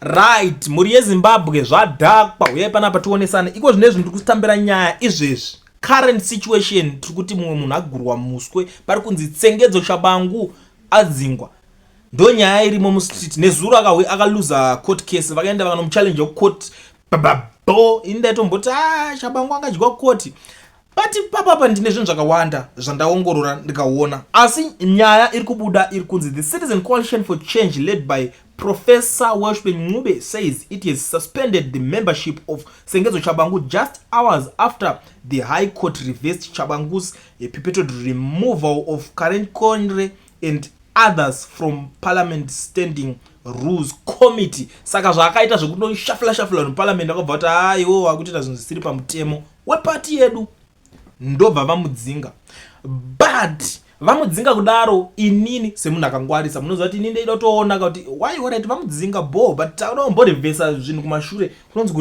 Right, mhuri yeZimbabwe, zvadhakwa. Uyai panapa tionesane. Iko zvinezvi ndiri kutambira nyaya izvezvi. Current situation, tiri kuti mumwe munhu agurwa muswe, pari kunzi Tsengedzo Tshabangu adzingwa. Ndo nyaya irimo mustreet. Nezuro akaluza court case, vakaenda vakanomuchallenge kucourt. Bababo, ini ndaitomboti ah, Tshabangu angadyiwa court. But papapa ndine zvinhu zvakawanda zvandaongorora ndikaona, asi nyaya iri kubuda iri kunzi the Citizen Coalition for Change led by Professor Welshman Ncube says it has suspended the membership of Sengezo Tshabangu just hours after the High Court reversed Tshabangu's purported removal of Karenyi Kore and others from Parliament Standing Rules Committee. Saka zvaakaita zvekunoshafula shafula muparliament, akabva kuti aiwo wakutoita zvinhu zvisiri pamutemo wepati yedu, ndobva vamudzinga. But vamudzinga kudaro, inini semunhu akangwarisa, munoziva kuti inini ndeida kutoona kuti why. Alright, vamudzinga bo, but takuda kumborevhesa zvinhu kumashure, kunonzi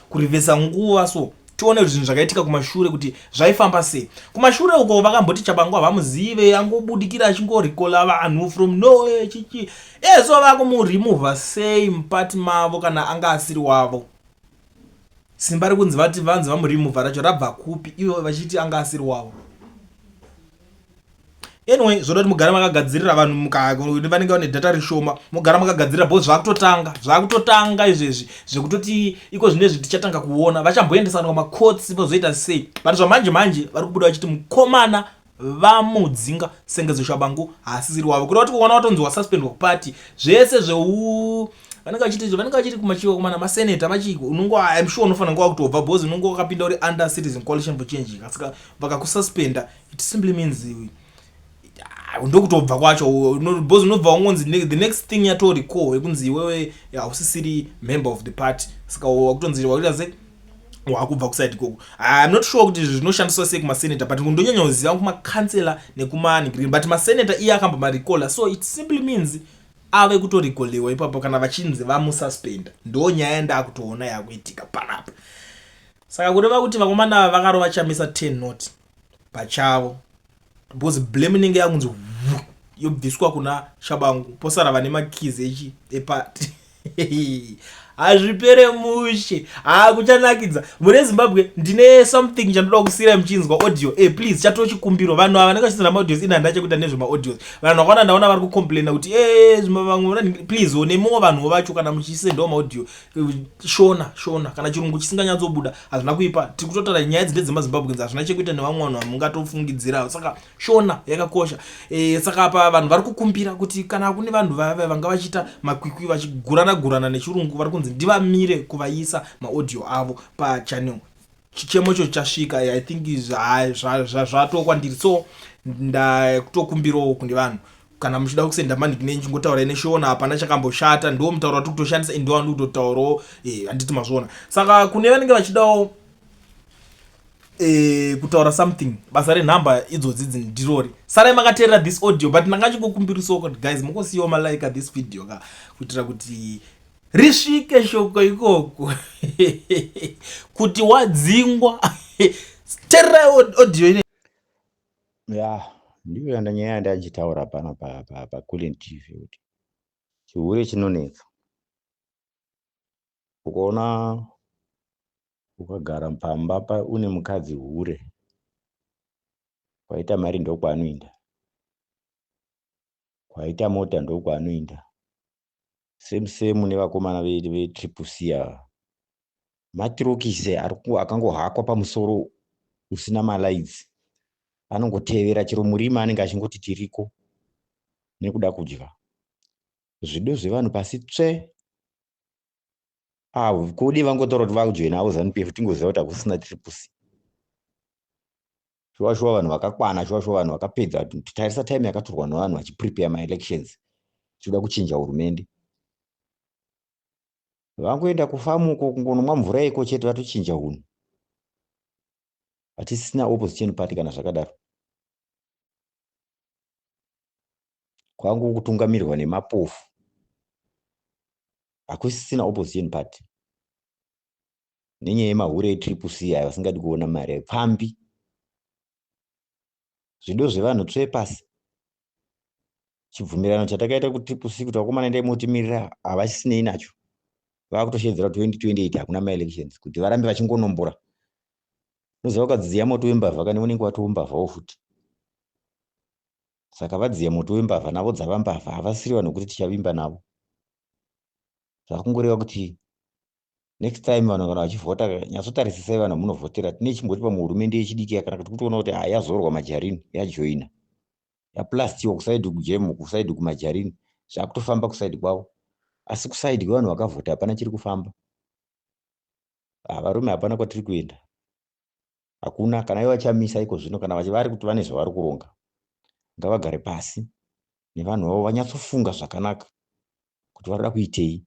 kurevhesa nguva, so tione kuti zvinhu zvakaitika kumashure kuti zvaifamba sei. Kumashure uko vakamboti Tshabangu havamuzive, angobudikira achingorikola vanhu from nowhere chichi eso. Vakumuremuvha sei mupati mavo kana anga asiri wavo? Simba rekunzi vati vanzi vamuremuvha racho rabva kupi, ivo vachiti anga asiri wavo? Anyway, zvoda kuti mugare makagadzirira. Vanhu vanenge vane data rishoma, mugara makagadzirira because zvakutotanga izvezvi, zvekutoti iko zvinezvi tichatanga kuona vachamboendesana kumacourts, vozoita sei. But zvamanje manje vari kubuda vachiti mukomana vamudzinga, Sengezo Tshabangu haasisiri wavo. Kureva kuti kuona watonzi wasuspendwa kupati, zvese zveu vanenge vachiti kumachiwa kumana maseneta vachiko, unongo, I'm sure unofanira nguva kutobva because unonge wakapinda uri under Citizen Coalition for Change. Saka vakakususpenda, it simply means ndokutobva kwacho, because unobva wangonzi the next thing yatori call yekunzi iwewe hausisiri member of the party. Saka wakutonzi wakuita sei, wakubva kuside ikoko. I'm not sure kuti zvinoshandiswa sei kumasenator, but ndonyanya kuziva kumakansela nekumanigrin, but masenator iye akambomarikola, so it simply means ave kutorikolewa ipapo kana vachinzi vamususpenda. Ndo nyaya yandakutoona yakuitika panapa. Saka kureva kuti vakomana ava vakarova Chamisa 10 not pachavo, because blame inenge yakunzi yobviswa kuna Tshabangu, posara vane makeys echi epati. Hazvipere mushe, hakuchanakidza mune Zimbabwe. Ndine something chandoda kusiyira muchinzwa audio. Please, chatoo chikumbiro, vanhu ava vanenge vachinzwa maaudios, ini handina chekuita nezvemaaudios. Vanhu vakaona, ndaona vari kucomplaina kuti vamwe, please, nemiwo vanhuwo vacho, kana muchisendawo maaudio, Shona, Shona kana Chirungu chisinganyatsobuda hazvina kuipa. Tiri kutotaura nyaya dzi ndedzemaZimbabweans, hazvina chekuita nevamwe vanhu vamungatofungidzira. Saka Shona yakakosha. Saka apa vanhu vari kukumbira kuti kana kune vanhu vava vanga vachiita makwikwi vachigurana gurana nechirungu, vari kunzi ndivamire kuvaisa maaudio avo pachannel. Chichemo icho chasvika, I think zvatokwandiri, so ndakutokumbirawo kune vanhu, kana muchida kusenda maniki nechingotaura neShona, hapana chakamboshata. Ndo mutauro watiri kutoshandisa, ndo wandiri kutotaurawo, handiti mazviona? Saka kune vanenge vachidawo kutaura something, basa renhamba idzodzi idzi ndirori. Sarai makateerera this audio, but ndanga chingokumbirisawo kuti guys, mukosiyawo malike this video ka, kuitira kuti risvike shoko ikoko kuti wadzingwa. Teererai audio ine. Ya, ndiyo yanda nyaya yandachitaura pano paCulen TV kuti chihure chinonetsa. Ukaona ukagara pamba une mukadzi hure, kwaita mari ndokwaanoenda, kwaita mota ndokwaanoenda. Same same nevakomana veTriple C ava, matirokisi akangohakwa pamusoro usina malights, anongotevera chero murima, anenge achingoti tiriko nekuda kudya zvido zvevanhu pasi tsve. Avo kodi vangotaura kuti vakujoina avo ZANU PF, tingoziva kuti hakusina Triple C. Shuwa shuwa vanhu vakakwana, shuwa shuwa vanhu vakapedza. Tarisa time yakatorwa nevanhu vachiprepare maelections, tichida kuchinja hurumende. Vangoenda kufamu uko kungonomwa mvura iko chete, vatochinja hunhu. Hatisisina opposition party kana zvakadaro. Kwangu kutungamirwa nemapofu, hakusisina opposition party nenyaya yemahure eTriple C aya vasingadi kuona mari pfambi. Zvido zvevanhu tsve pasi. Chibvumirano chatakaita kuTriple C kuti vakomana endai motimirira, havachisinei nacho. Vakutoshedzera 2028 hakuna maelections kuti varambe vachingonombora. Unoziva ukadziya moto wembavha kani unenge watoo mbavhawo futi. Saka vadziya moto wembavha navo dzava mbavha havasiri vanhu vekuti tichavimba navo. Zvakungoreva kuti next time vanhu kana vachivhota nyatsotarisisai vanhu vamunovhotera. Tine chimboti pamwe hurumende yechidiki yakanaka tiri kutoona kuti hayazorwa majarini yajoina yaplastiwa kusaidi kujemu kusaidi kumajarini zvakutofamba kusaidi kwavo asi kusaidi kwevanhu vakavhota hapana chiri kufamba. Ah, varume hapana kwatiri kuenda hakuna kana ivo vachamisa iko zvino kana vari kuti vane zvavari kuronga ngavagare pasi nevanhu vavo vanyatsofunga zvakanaka kuti varikuda kuitei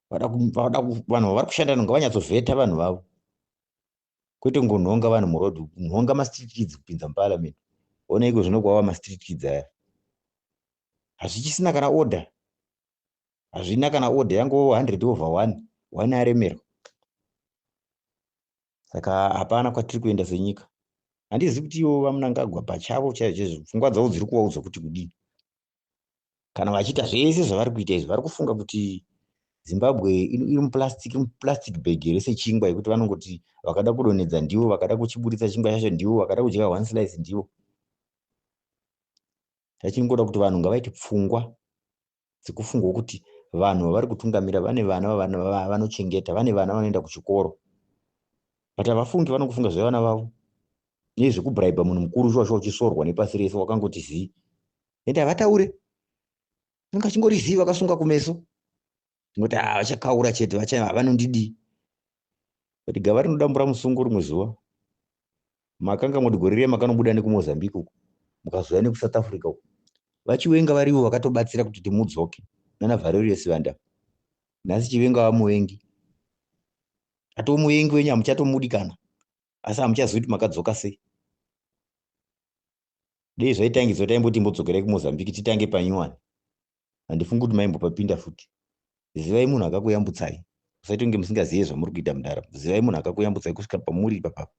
vanhu vavari kushanda navo ngavanyatsovheta vanhu vavo kwete kungonhonga vanhu muroad kunhonga mastreet kids kupinza muparliament ona iko zvino kwava mastreet kids aya hazvichisina kana order hazvina kana order yango 100 over 1 one aremerwa saka hapana kwatiri kuenda senyika handizivi kuti ivo vamunangagwa pachavo chaizvo chaizvo pfungwa dzavo dziri kuvaudza kuti kudii kana vachiita zvese zvavari kuita izvi vari kufunga kuti zimbabwe iri muplastic muplastic bag here sechingwa yekuti vanongoti vakada kudonhedza ndivo vakada kuchiburitsa chingwa chacho ndivo vakada kudya one slice ndivo tachingoda kuti vanhu ngavaite pfungwa dzekufungawo kuti vanhu vavari kutungamira vane vana vanochengeta vane vana vanoenda kuchikoro but havafungi vanongofunga zvevana vavo nezvekubhuraibha munhu mukuru shuwa shuwa uchisorwa nepasi rese wakangoti zii ende havataure vanenge vachingori zii vakasunga kumeso ndingoti ah vachakaura chete vanondidii but gava rinodambura musungo rimwe zuva makanga moti gore riya makanobuda nekumozambique uko mukazouya nekusouth africa uko vachiwenga varivo vakatobatsira kuti timudzoke nana valerius vanda nhasi chivenga vamuvengi atomuvengi wenyu hamuchatomudi kana asi hamuchazivi kuti makadzoka sei dei zvaitangidzwa taimboti imbodzokerai kumozambique titange panyuwani handifungi kuti maimbopapinda futi zivai munhu akakuyambutsai usaite kunge musingazive zvamuri kuita mudara zivai munhu akakuyambutsai kusvika pamuri ipapapa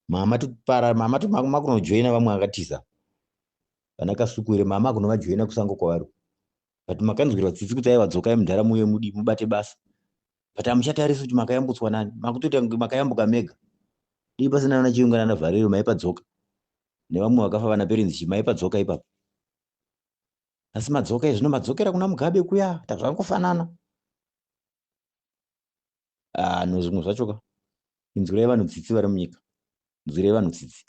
mama topara mama makunojoina vamwe akatiza vana kasukuwere mama kunovajoina kusango kwavari but makanzwirwa tsitsi kuti aiwa dzokai mudhara muuye mudi mubate basa but hamuchatarisi kuti makayambutswa nani makutoita kunge makayambuka mega dii pasina vana chiyunga nana vharero maipadzoka nevamwe vakafa vana perenzi chi maipadzoka ipapo asi madzoka izvino madzokera kuna mugabe kuya tazvangofanana ah, no zvimwe zvacho ka inzwirai vanhu tsitsi vari munyika nzwirai vanhu tsitsi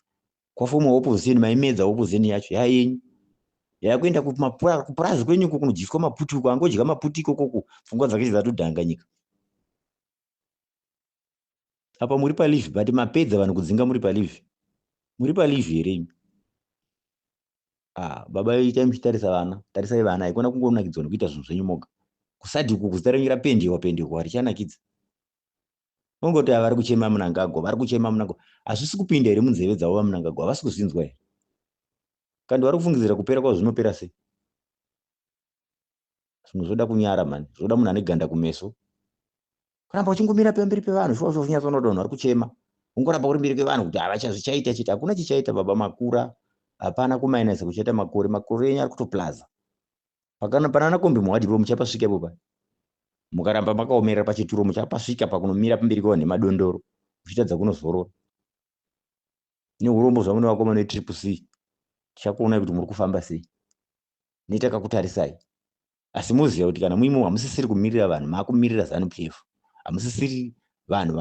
kwafoma opposition maimedza opposition yacho yayenyu yakuenda kupurazi kwenyu uko kunodyiswa maputi uko angodya maputi ikokoko pfungwa dzake dzatodhanganyika apa muri palive but mapedza vanhu kudzinga muri palive muri palive here imi ah, baba itai muchitarisa vana tarisai vana haikona kungonakidzwa nekuita zvinhu zvenyu moga kusati uku kuzita renyu rapendewa pendewa richanakidza ongoti vari kuchema munangagwa vari kuchema munangagwa hazvisi kupinda here munzeve dzavo vamunangagwa havasi kuzvinzwa here kandi vari kufungidzira kupera kwazvo zvinopera sei zvimwe zvoda kunyara mani zvoda munhu ane ganda kumeso kuramba uchingomira pamberi pevanhu shuwa shuwa uchinyatsoona kuti vanhu vari kuchema ungoramba uri mberi kwevanhu kuti havachazvichaita chete hakuna chichaita baba makura hapana kumainasa kuchaita makore makore enyu ari kutoplaza pakana panana kombi muhadhi ipo muchapasvika ipo pa mukaramba makaomerera pachituro muchapasvika pakunomira pamberi kwevanhu nemadondoro muchitadza kunozorora neurombo zvamune vakomana vetriple c tichakuonai kuti muri kufamba sei netakakutarisai asi moziva kuti kana muimo hamusisiri kumirira vanhu makumirira zanu p f hamusisiri vanhu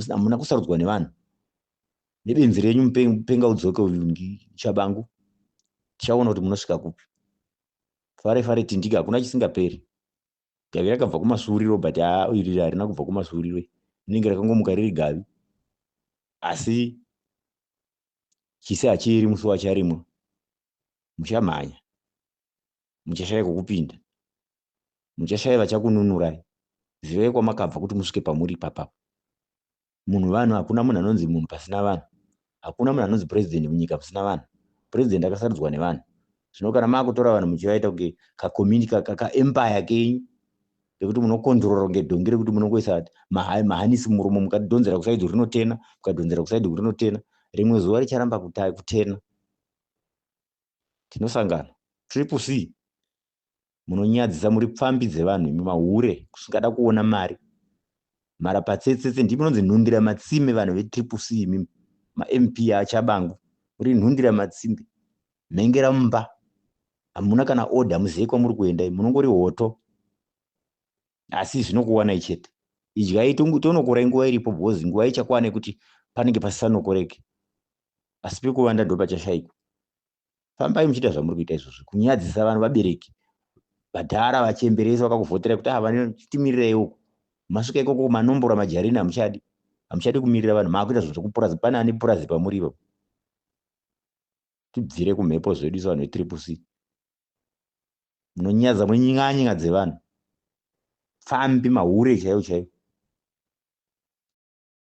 hamuna kusarudzwa nevanhu nebenzi renyu mupenga udzoke uyu chabangu tichaona kuti munosvika kupi fare fare tindika hakuna chisingaperi gavi rakabva kumasvuuriro but haa iri harina kubva kumasvuuriro rinenge rakangomuka riri gavi asi chisi hachieri musi wacharimwa muchamhanya muchashaya kwekupinda muchashaya vachakununurai zivai kwamakabva kuti musvike pamuri ipapapo munhu vanhu hakuna munhu anonzi munhu pasina vanhu hakuna munhu anonzi president munyika pasina vanhu president akasarudzwa nevanhu zvino kana makutora vanhu muchivaita kunge kacommunity kaempire kenyu ngekuti munokondrora kunge dhongi rekuti munongoisa mahanisi muromo mukadhonzera kusaidi rinotena mukadhonzera kusaidi rinotena rimwe zuva richaramba kutena tinosangana triple c. Munonyadzisa, muri pfambi dzevanhu imi, mahure kusingada kuona mari. Mharapatsetsetse ndimi munonzi nhundira matsime vanhu veTriple C imi, maMP aChabangu. Muri nhundira matsimbe, mhengera mumba. Hamuna kana order, hamuzive kwamuri kuenda imi, munongori hoto. Asi zvinokuwanai chete. Idyai tonokorai nguva iripo because nguva ichakwana yekuti panenge pasisanokoreke. Asi pekuvanda ndopachashaikwa. Fambai muchiita zvamuri kuita izvozvo, kunyadzisa vanhu vabereki vadhara vachemberesa vakakuvhoterai kuti ah vanotimirira uko. Masvika ikoko manombora majarini hamuchadi. Hamuchadi kumirira vanhu, maakuita zvinhu zvekupurazi. Pane ane purazi pamuri ipapo. Tibvire kumhepo zvedu isu vanhu veTriple C. Munonyadza munyanya dzevanhu. Pfambi mahure chaiwo chaiwo.